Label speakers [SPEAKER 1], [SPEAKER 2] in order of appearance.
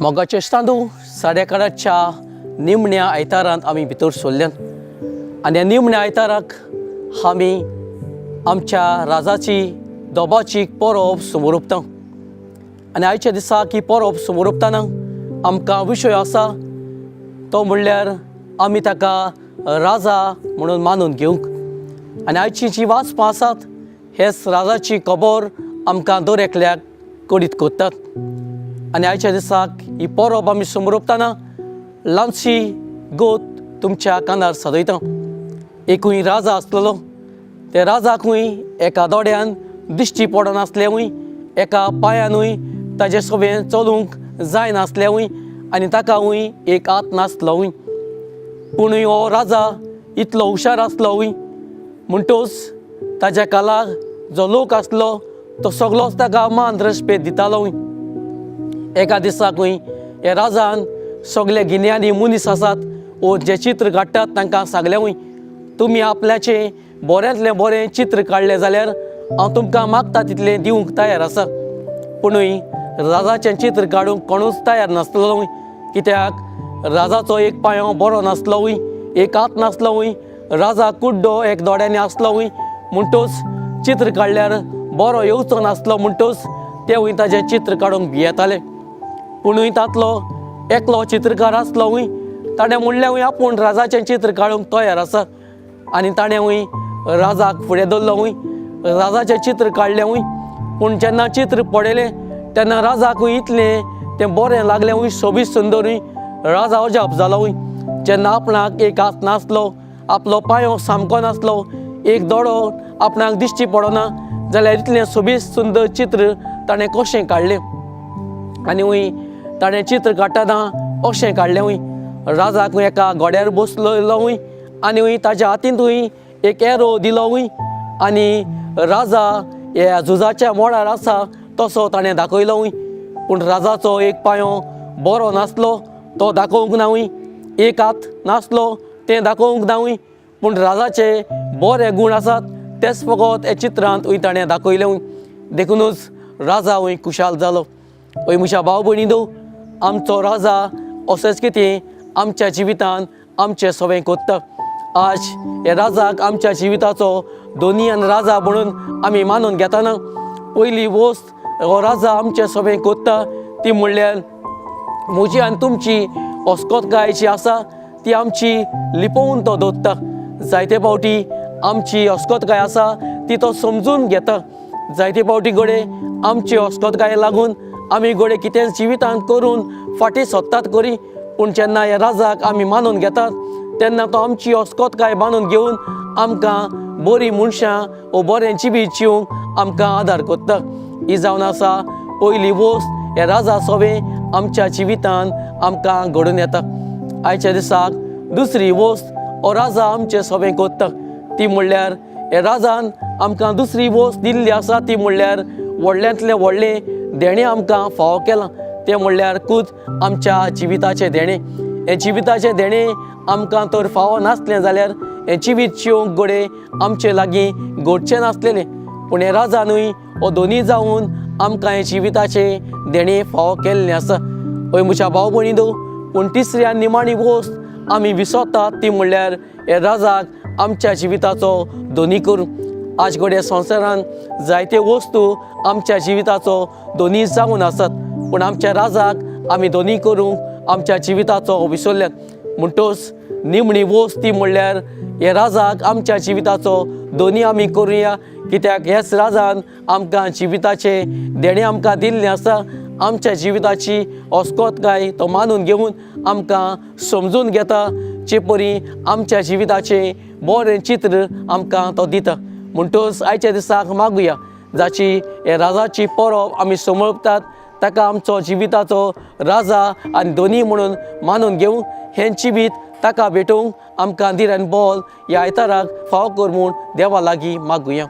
[SPEAKER 1] मोगाचे इश्टांनो, साडेकाराच्या निमण्या आयतारांत आमी भितर सरल्यात आनी ह्या निमण्या आयताराक आमी आमच्या राजाची दोबाची परब समोर आनी आयच्या दिसाक ही परब समोर आमकां विशय आसा तो म्हणल्यार आमी ताका राजा म्हणून मानून घेवंक. आनी आयची जी वाचपां आसात हेच राजाची खबर आमकां दर एकल्याक कळीत करतात. आनी आयच्या दिसाक ही परब आमी समरोपतना ल्हानशी गोत तुमच्या कानार सजयता. एकूय राजा आसलेलो, त्या राजाकूय एका दोड्यान दिश्टी पडनासलेंवूय, एका पांयानूय ताजे सवें चलूंक जायनासलेंवूय आनी ताकावूय एक हात नासलोवूय. पूण हो राजा इतलो हुशार आसलोवूय म्हणटूच ताज्या कालाक जो लोक आसलो तो सगळोच ताका मान रेस्पेद दितालोय. एका दिसाकूय ह्या राजान सगळे गिन्यानी मनीस आसात वो जे चित्र काडटात तांकां सांगलेंवूय, तुमी आपल्याचें बऱ्यांतलें बरें चित्र काडलें जाल्यार हांव तुमकां मागता तितलें दिवंक तयार आसा. पुणूय राजाचें चित्र काडूंक कोणूच तयार नासलोय, कित्याक राजाचो एक पांयो बरो नासलोय, एक हात नासलोय, राजा कुड्डो एक दोड्यांनी आसलोय, म्हणटूच चित्र काडल्यार बरो येवचो नासलो, म्हणटूच तेवूय ताजें चित्र काडूंक भियेताले. पुणूय तांतलो एकलो चित्रकार आसलोवूय, ताणें म्हणलेंवूय आपूण राजाचें चित्र काडूंक तयार आसा. आनी ताणेंवूय राजाक फुडें दवरलोवूय, राजाचें चित्र काडलेंवूय. पूण जेन्ना चित्र पळयलें तेन्ना राजाकूय इतलें तें बरें लागलेंवूय, सोबीत सुंदरूय. राजा अजाप जालोवूय, जेन्ना आपणाक एक हात नासलो, आपलो पांयो सामको नासलो, एक दोडो आपणाक दिश्टी पडना जाल्यार इतलें सोबीत सुंदर चित्र ताणें कशें काडलें? आनी वय ताणें चित्र काडटना अशें काडलें वय, राजाक एका घोड्यार बसलोवूय आनी वय ताज्या हातींतूय एक एरो दिलोवूय आनी राजा ह्या झुजाच्या मोडार आसा तसो ताणें दाखयलोवूय. पूण राजाचो एक पांयो बरो नासलो तो दाखोवंक नावूय, एक हात नासलो तें दाखोवंक नावूय, पूण राजाचे बरे गूण आसात तेच फकत ह्या चित्रांत वय ताणें दाखयलें. देखुनूच राजा वय खुशाल जालो. हय म्हज्या भाव भयणी दो, आमचो राजा असोच कितें आमच्या जिवितान आमचें सवें कोत्ता. आज ह्या राजाक आमच्या जिविताचो दोनी आनी राजा म्हणून आमी मानून घेताना पयली वस्त हो राजा आमचें सवें कोत्ता ती म्हणल्यार म्हजी आनी तुमची अस्कोतकाय जी आसा ती आमची लिपोवन तो दवरता. जायते फावटी आमची अस्कोतकाय आसा ती तो समजून घेता. जायते फावटी घडये आमची अस्कोतकाय लागून आमी घडये कितें जिवितांत करून फाटीं सोदतात करी, पूण जेन्ना ह्या राजाक आमी मानून घेतात तेन्ना तो आमची अस्कोतकाय बांदून घेवन आमकां बरीं मनशां वो बरें जिवीत जिवंक आमकां आदार करता. ही जावन आसा पयली वस्त ह्या राजा सोवें आमच्या जिवितान आमकां घडून येता. आयच्या दिसाक दुसरी वस्त हो राजा आमचें सोवें करता ती म्हणल्यार ह्या राजान आमकां दुसरी वस्त दिल्ली आसा ती म्हणल्यार व्हडल्यांतलें व्हडलें देणें आमकां फावो केलां तें म्हणल्यार कूच आमच्या जिविताचें देणें. हें जिविताचें देणें आमकां तर फावो नासलें जाल्यार हें जिवीत जिवंक घडये आमचे लागीं घडचें नासलेलें, पूण हें राजानूय हो दोनी जावन आमकां हें जिविताचें देणें फावो केल्लें आसा. हय म्हज्या भाव भयणी दो, पूण तिसरी आनी निमाणी वस्त आमी विसरतात ती म्हणल्यार हे राजाक आमच्या जिविताचो दोनी करूं. आज घडये संवसारान जायते वस्तू आमच्या जिविताचो दोनी जावन आसात, पूण आमच्या राजाक आमी दोनी करूंक आमच्या जिविताचो विसरल्यात. म्हणटूच निमणी वस्त ती म्हणल्यार हे राजाक आमच्या जिविताचो दोनी आमी करुया, कित्याक ह्याच राजान आमकां जिविताचें देणें आमकां दिल्लें आसा. आमच्या जिविताची अस्कोतकाय तो मानून घेवन आमकां समजून घेता, जे परी आमच्या जिविताचें बरें चित्र आमकां तो दिता. म्हणटूच आयच्या दिसाक मागुया जाची हे राजाची परब आमी समर्पतात ताका आमचो जिविताचो राजा आनी दोनी म्हणून मानून घेवन हें जिवीत ताका भेटोवंक आमकां धीर आनी बल ह्या आयताराक फावो कर म्हूण देवा लागीं मागुया.